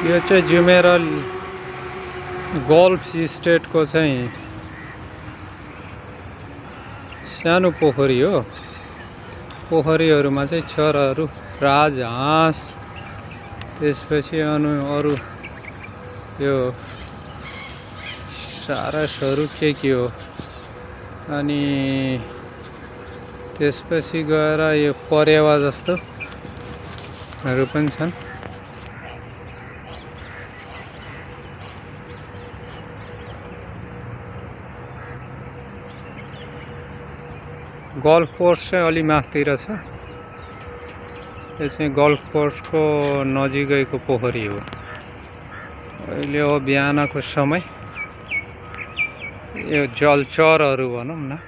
यो चाहिँ Jumeirah golf स्टेटको चाहिँ सानो पोखरी हो। पोखरीहरूमा चाहिँ चराहरू राजहाँस, त्यसपछि अरू यो सारसहरू के हो, अनि त्यसपछि गएर यो परेवा जस्तोहरू पनि छन्। गल्फ कोर्स चाहिँ अलि माथितिर छ। यो चाहिँ गल्फ कोर्सको नजिकैको पोखरी हो। अहिले हो बिहानको समय, यो जलचरहरू भनौँ न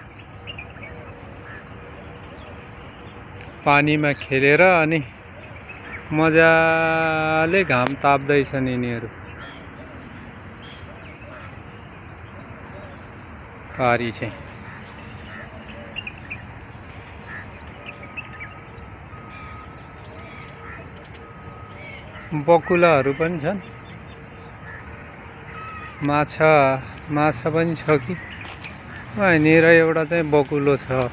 पानीमा खेलेर अनि मजाले घाम ताप्दैछन् यिनीहरू। पारी चाहिँ बकुलाहरू पनि छन्। माछा पनि छ कि यहाँनिर एउटा चाहिँ बकुलो छ।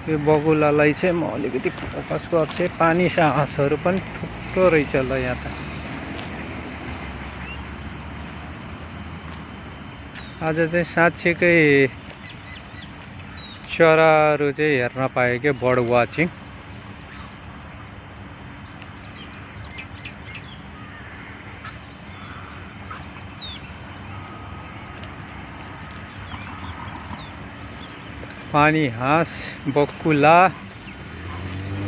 यो बकुलालाई चाहिँ म अलिकति फोकस गर्छु। पानी हाँसहरू पनि थुप्रो रहेछ ल यहाँ त। आज चाहिँ साँच्चीकै चराहरू चाहिँ हेर्न पाएँ क्या, बर्ड वाचिङ। पानी हाँस, बकुला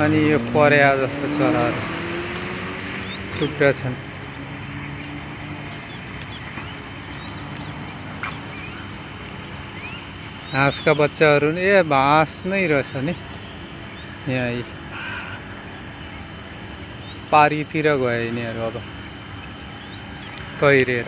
अनि यो परेवा जस्तो चराहरू थुप्रै छन्। हाँसका बच्चाहरू हाँस नै रहेछ नि। यहाँ पारीतिर गए यिनीहरू अब तैरेर।